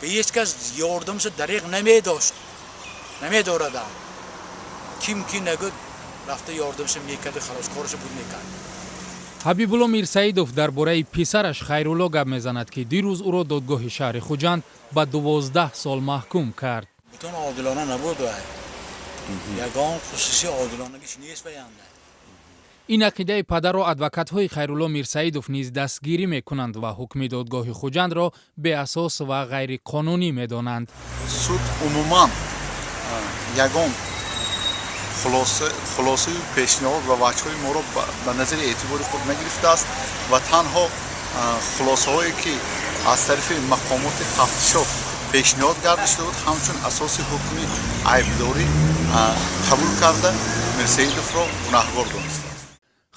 Ба ҳеҷ кас ёрдамша дареғ намедошт, намедорадам. Ким ки нагӯд, рафта ёрдамша мекард, халос корша буд мекард. Ҳабибулло Мирсаидов дар бораи писараш Хайрулло гап мезанад, ки дирӯз ӯро додгоҳи шаҳри Хуҷанд ба 12 сол маҳкум кард. Бутун одилона набуд вай, ягон хусуси одилонагиш нест ваянда. Ин ақидаи падарро адвокатҳои Хайрулло Мирсаидов низ дастгирӣ мекунанд ва ҳукми додгоҳи Хуҷандро беасос ва ғайриқонунӣ медонанд. Суд умуман ягон хулосаю пешниҳод ва ваҷҳои моро ба назари эътибори худ нагирифтааст ва танҳо хулосаҳое, ки аз тарафи мақомоти тафтишот пешниҳод карда шуда буд, ҳамчун асоси ҳукми айбдорӣ қабул карда, Мирсаидовро гунаҳгор донистааст.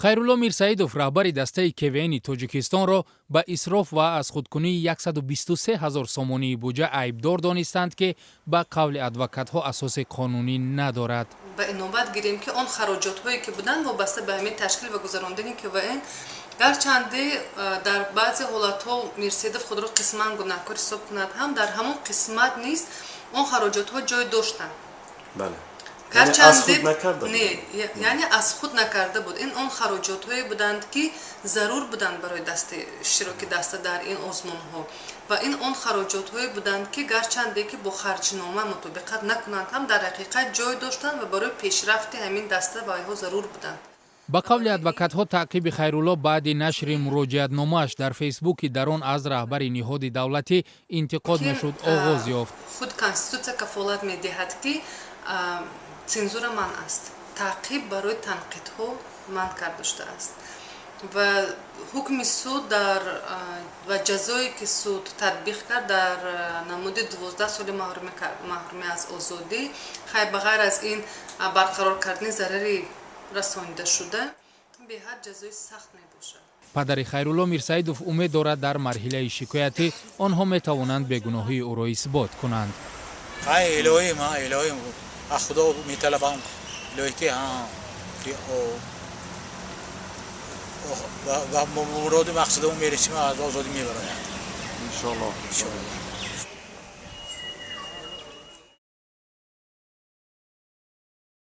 Хайрулло Мирсаидов раҳбари дастаи КВНи Тоҷикистонро ба исроф ва аз худкунии 123 ҳазор сомонии буҷа айбдор донистанд, ки ба қавли адвокатҳо асоси қонунӣ надорад. Ба инобат гирем, ки он хароҷотҳое, ки буданд, вобаста ба ҳамин ташкил ва гузарондани КВН, гарчанде дар баъзе ҳолатҳо Мирсаидов худро қисман гунаҳкор ҳисоб кунад ҳам, дар ҳамон қисмат низ он хароҷотҳо ҷой доштанд. Гарчанде не, яъне аз худ накарда буд. Ин он хароҷотҳое буданд, ки зарур буданд барои дасти иштироки даста дар ин озмунҳо, ва ин он хароҷотҳое буданд, ки гарчанде ки бо харҷнома мутобиқат накунанд ҳам, дар ҳақиқат ҷой доштанд ва барои пешрафти ҳамин даста вайҳо зарур буданд. Ба қавли адвокатҳо, таъқиби Хайрулло баъди нашри муроҷиатномааш дар Фейсбук, ки дар он аз раҳбари ниҳоди давлатӣ интиқод мешуд, оғоз ёфт. Худ Конститутсия кафолат медиҳад, ки цензура манъ аст, таъқиб барои танқидҳо манъ карда шудааст ва ҳукми суд дар ва ҷазое, ки суд татбиқ кард дар намуди 12 соли маҳрумӣ аз озодӣ, хай, ба ғайр аз ин барқарор кардани зарари расонидашуда, беҳад ҷазои сахт мебошад. Падари Хайрулло Мирсаидов умед дорад, дар марҳилаи шикоятӣ онҳо метавонанд бегуноҳии ӯро исбот кунанд. Хай, илоҳӣ, ма илоҳӣ, аз Худо металабам, илоҳӣ, ки ки ба муроду мақсадамон мерасим, аз озодӣ мебарояд. Иншоалло. Иншоалло.